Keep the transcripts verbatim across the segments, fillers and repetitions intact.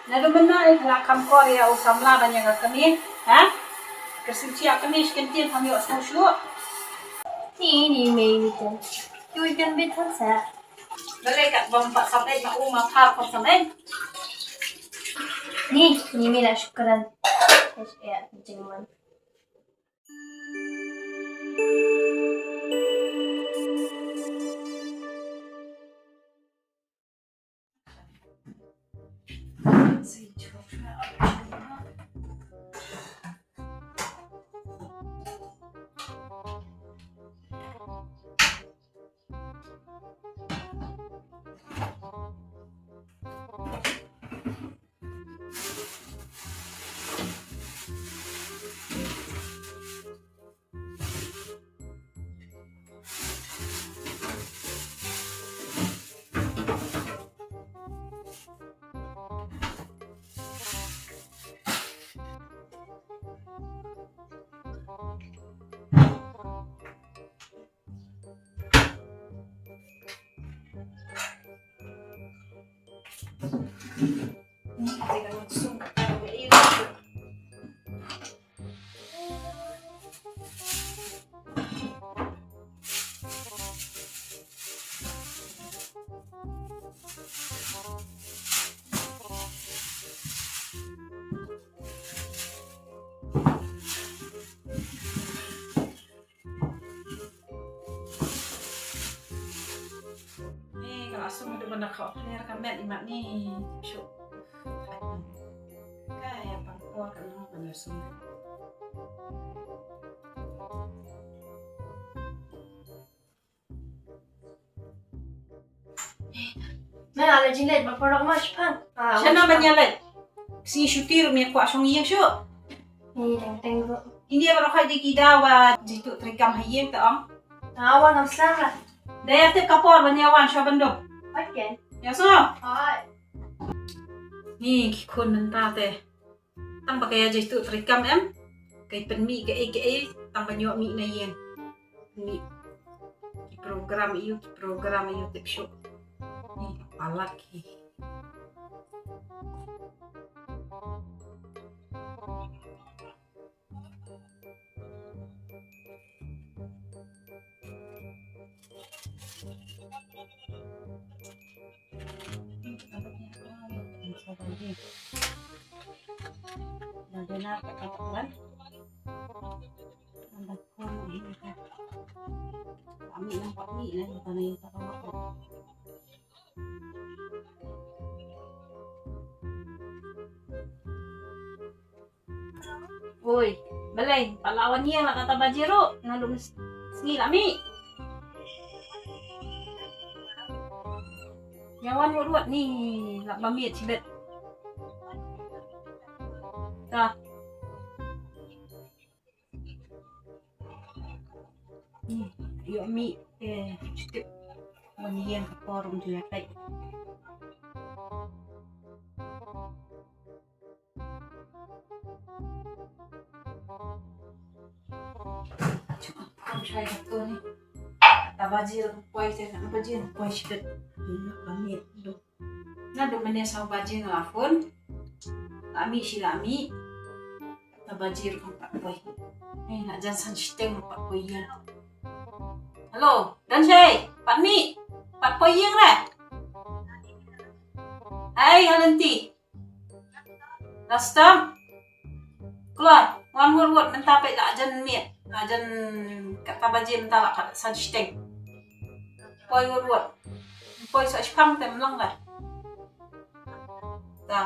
Naduh mynno i la kham kor ïa u samla ban ïa ka kmie, ha? Ka shu ïa kmie shi kyntien kam ïoh sngewsih. Ni ni mei ni tu. Tu ikan bet kan sa. Balei kat bom pat samei ma u ma phar pat samei. Ni ni mei la shukran. Yes, ya, jingwan. Ni ka la sum du ban da khaw clear ka met i mat ni. Shu. Ka ïa pang por ka long ban da sum. Me la leh jingleh ba por ma shipang. Ah, shano ban ïa leh? Si shuti ruh me kwah shong ïing shuh. Ni teng teng ruh. India baroh hai dei ki daw ba jitu trikam ha ïing ta ong. Ah, wan ngam slang lah. Da ïa tip ka por ban ïa wan shuwa ban dum. Okay. Ïa so. Hai. Ni ki khun mynta te. Tang ba ka ïa jitu trikam em. Ka pynmih kaei kaei tang ban ïoh mih na ïing. Mih. Ki program ïu, ki program ïu tip shuh. Ni palat ki. Oi, balei, pat la wan ïing la kata ba jied ruh, naduh sngi la mih. Ïa wan wut wut ni, la ba miet shibit. Ta. Ni, ïoh mih, eh, shitip. Wan ïing ka por um ju ïa peit. Kam shai ka tu ni. Ta ba jied poi te, ta ba jied poi shitep. Ni ba mih du. Naduh mynne saw baje nga la phone. La mih shi la mih. Ta ba jied kam pat poi. Eh, la jan san shiteng pat poi ïa. Hello, Don Shei, pat mih. Pat poi ïa re. Ai, ha lynti. Last time. Kloi, wan wut wut mynta peit la jan miet, la jan kata baje mynta la kat san shiteng. Poi wut wut. Poi sa shipang te mlang ka. Ta.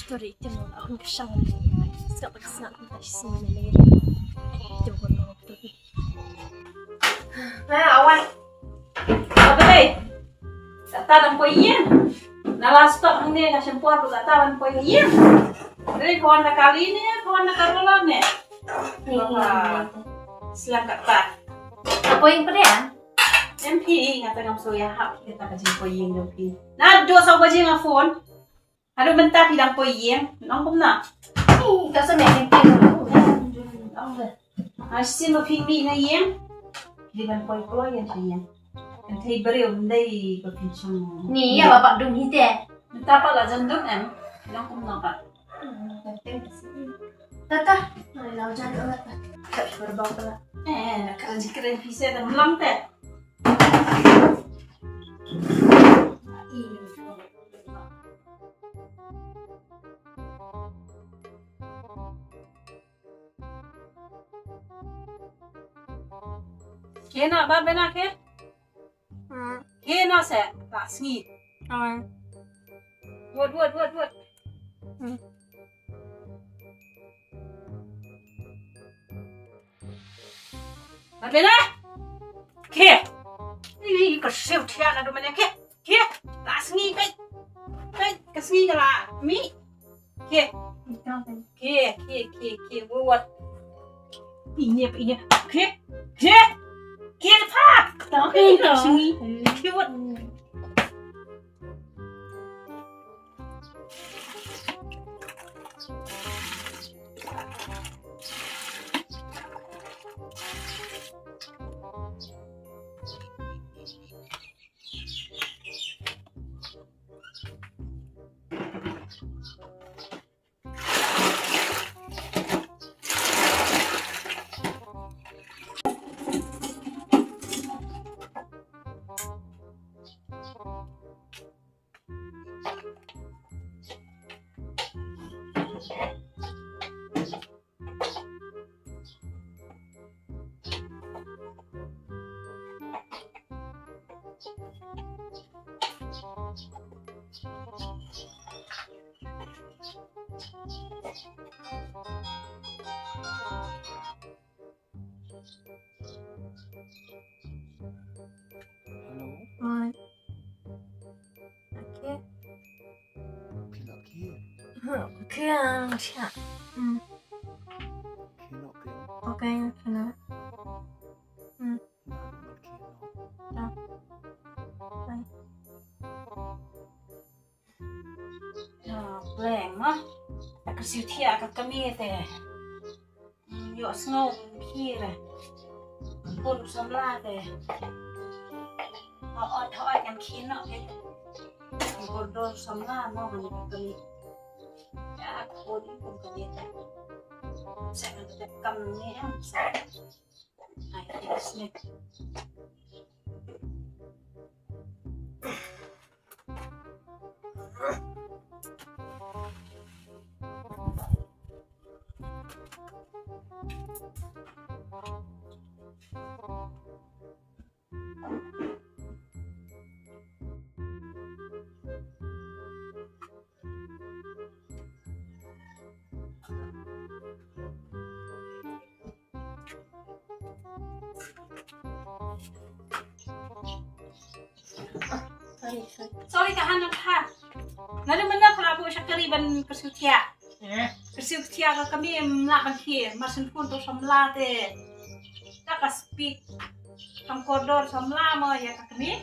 Sorry, ito na ako kasang. Ska pa kasang ko tayo sa nila. Ito ko na ako. Na, awan. Abay. Kata dang poi ïing. Na la stop hangne nga shim por kata dang poi ïing. Dei kawan na kali ne, kawan na karola ne. Baba. Silang kata. Ka poi ïing pdeng? Em phi, nga tang ngam sngewthuh ïa hap kita ka jingpoi ïing jong phi. Naduh saw baje nga phone. Haduh mynta phi dang poi ïing, nong kumno? Ih, ka sa meh ïing phi. Nong de. Ha shisien ba phi mih na ïing. Phi dang poi kloi ïa phi ïing. Kan thei briew ndei ba phi shong. Ni ïa ba pat dum hi te. Mynta pat la jan dum em. Nong kumno pat. Tata. Ai la jan dum pat. Ka berbau pala. Eh, ka jikren phi se dang long te. Khie noh, Barbena, khie. Hmm. Khie noh seh, la sngi. Hmm. Wot, wot, wot, wot. Hmm. Barbena! Khie! Ih, ka siew thiah naduh mynne, khie! Khie! La sngi peit! Peit, ka sngi ka la mih! Khie! Khie, khie, khie, khie, wot, wot. Ih, ïa, ïa. Khie! Khie! Khie pha! Ka sngi. Khie wot. Hello. Oi. Okay. Phi la khie? Huh, khie, ah, khie. Hmm. Khie noh khie. Okay, khie noh. Hmm. Nah, man khie noh. Dah. Bye. Ïa, pleng ma. Ka siew thiah ka kmie te. Ïohsngew khie re. Bun samla te. Hooid, hooid, ngan khie noh te. Bun dor samla mo ngan ka kmie. Ïa, ka bun kum ka kmie te. Sa ngan te kam ne em sa. Ai, snake. Sorry, sorry. Sorry, ka han ka ha. Naduh mynne pha la buh shakri ban kyrsiew thiah. Eh? Kyrsiew thiah ka kmie, ym lah ban khie, mar shen phone to samla te. Ta ka speak. Kam kordor samla mo ïa ka kmie.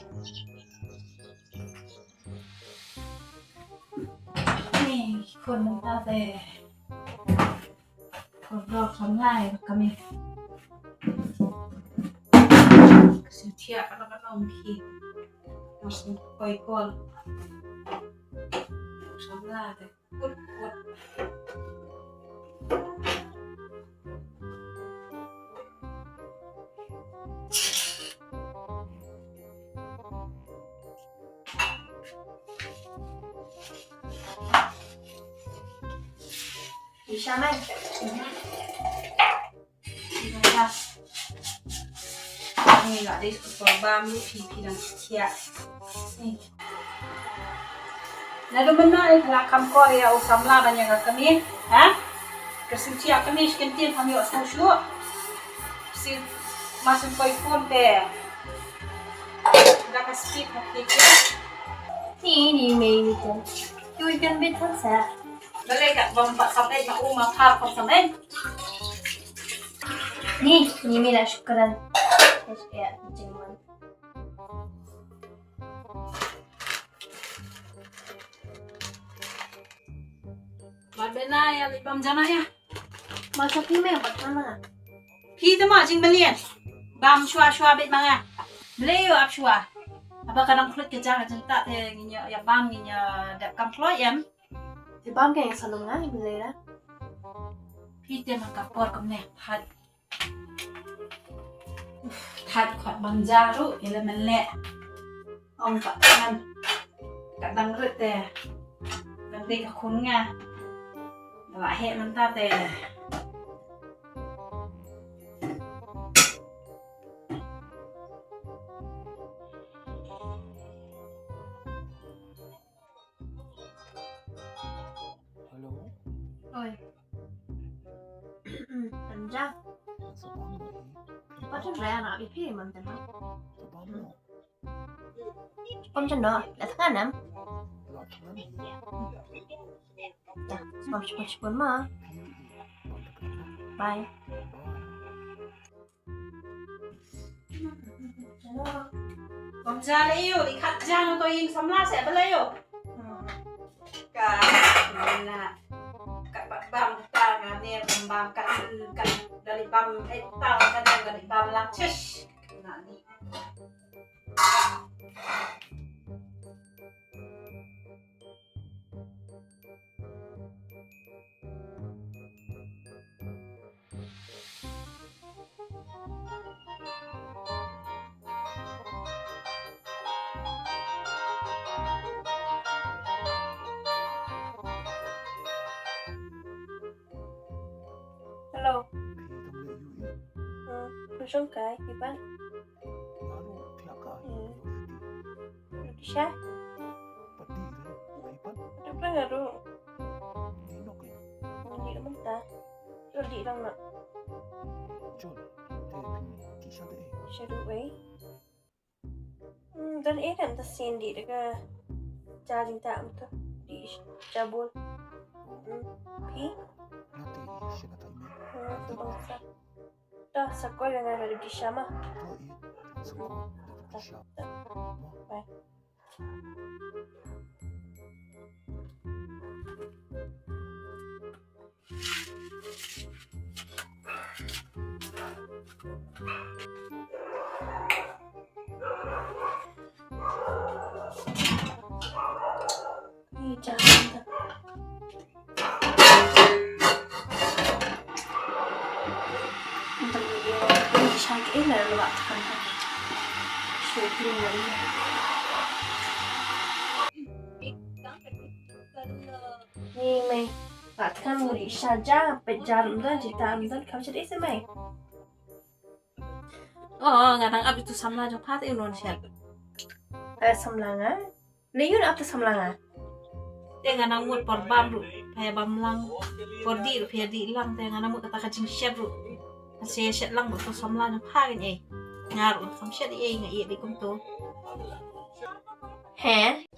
Ni, khun mynta te. Kordor samla ïa ka kmie. Ka siew thiah ka la ka nong ki. Mas koi kol. Samla te. Kut kut. Isa mai. Ni la dei sukor bam ni phi phi dang thiah. Ni. Naduh mynno i ka la kham kor ïa u samla ban ïa ka kmie, ha? Ka shu ïa kmie shi kyntien kham ïoh sngewsih. Shi ma shu poi phone te. Da ka speed ha ki ki. Ni ni mei ni tu. Ki wi kan bit kan sa. Balei ka bam pat samai ma u ma phar pat samai. Ni ni mei la shukran. Ya, jingman. Ba bena ïa lip balm jana ïa. Ma sa phi me ba kana. Phi te ma jingmlien. Bam shwa shwa bit ma nga. Blei ïa ap shwa. Haba ka dang khluit ka jaka jingtah te ngin ïa bam ngin ïa dep kam kloi em. Te bam ka ïa salung nga blei la. Phi te ma ka por kumne. Hat. Uf, that khot bam ja ruh ïa la men leh. Ong ka ngan. Ka dang rut te. Dang dei ka khun nga. Nga la heh mynta te. Hello. Oi. Anja. Sa bam mo hi. Patut raya na bi phi man tan. Sa bam mo. Pom jan do. La thangan nam. La thangan hi. Ta. Pom pom pom ma. Bye. Bye. Bam ja le ïo, i khat ja no to ïing samla se ba le ïo. Ka na ka ba bam ta nga ne bam bam ka ka dali bam eh ta ka dali bam lang chesh. Na ni. Hello. Phi kam leh ïu i? Hmm, phi shong kai, phi pan? Nga ruh thiah kai. Hmm. Lut sha? Pat dih ruh, phi pan? Pat dih nga ruh. Dih nok i? Hmm, dih mynta. Lut dih dang nok. Jol, te phi dih sha te. Sha ruh wei. Hmm, don eh kan ta sien dih da ka ja jingtah mynta. Dih ja bun. Hmm, phi? Nga te sha ka tai me. Hmm, sa bang sa. Ta sa kol nga da dih sha ma. To i, sa kol da dih sha. Ta. Mo. Bye. Ni mei, ba tkan muri sha ja, peit ja rum don, jita rum don, kam shet ise mei. Oh, nga dang ap itu samla jong pha te un wan shet. Eh, samla nga? Le yun ap te samla nga? Te nga nang mut por bam ruh, pha ïa bam lang. Por dih ruh, pha ïa dih lang, te nga nang mut kata ka jingshet ruh. Nga shet lang ba tu samla jong pha kan ei. Nga ruh kam shet ei, nga ïa dih kumto. He?